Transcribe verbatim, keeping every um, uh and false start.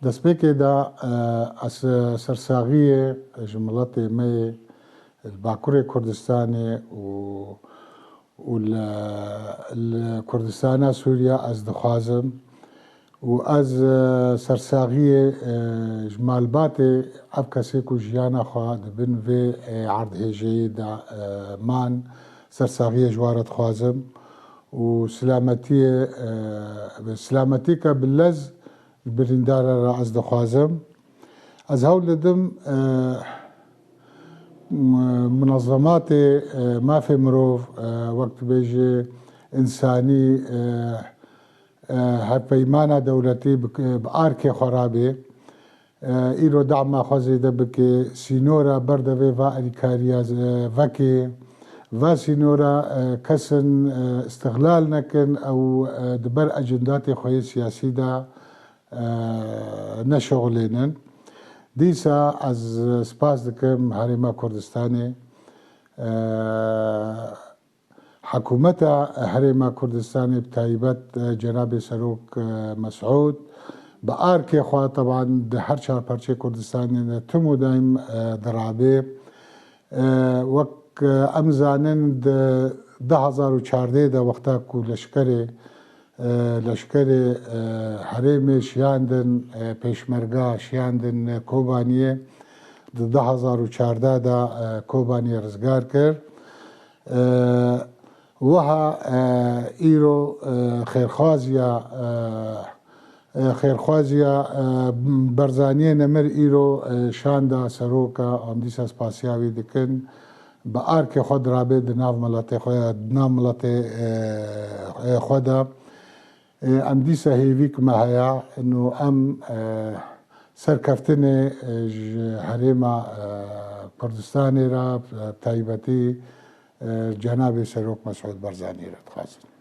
Destpêkê de, e, ez sersaxiyê ji miletê me yê li Bakurê Kurdistanê û, û li, li Kurdistana Sûriya ez dixwazim û ez, e, sersaxiyê, e, ji malbatê ev kesê ku jiyana xwe di bin vê, e, erdhêjeyê de, e, man, sersaxiyê ji wan re dixwazim û silametiyê, e, silametîka bi lez birîndara re ez dixwazim. Ez hewl didim, e, m-, munezematê, e, mafê mirov, e, wek dibêje însanî, e, e, hevpeymana dewletî bi, bi arkê xwe rabê. E, îro dema xwe zêde bike, sînora berdevê va alîkariya, e, veke. Va sînora, e, kesin, e, îstixlal nekin, ew, e, di ber ecendatê xwe yê siyasî de, e, neşixulênin. Dîsa ez spas dikim Herêma Kurdistanê, e, Hikûmeta Herêma Kurdistanê, bi taybet, e, Cenabê Serok, e, Mesûd, bi arkê xwe, teban di her çar parçeyê Kurdistanê de tim û daîm, e, dirabê. E, wek, e, em zanin, di du hazar û çardeh de, wexta ku leşkerê, e, leşkerê, e, herêmê şiyandin, e, pêşmerga şiyandin, e, Kobaniyê, di du hazar û çardeh de, e, Kobaniyê rizgar kir. E, wiha, e, îro, e, xêrxwaziya, e, e, xêrxwaziya, e, Barzaniyê nemir îro, e, şanda seroka, em dîsa spasiya wî dikin. Bi arkê xwe dirabê di nav miletê xwe, di nav miletê, e, e, xwe de. E, em dîsa hêvîk me heye, ino em, e, serkeftinê, e, ji herêma, e, Kurdistanê re, e, taybetî, e, Cenabê Serok Mesûd Barzanî re dixwazin.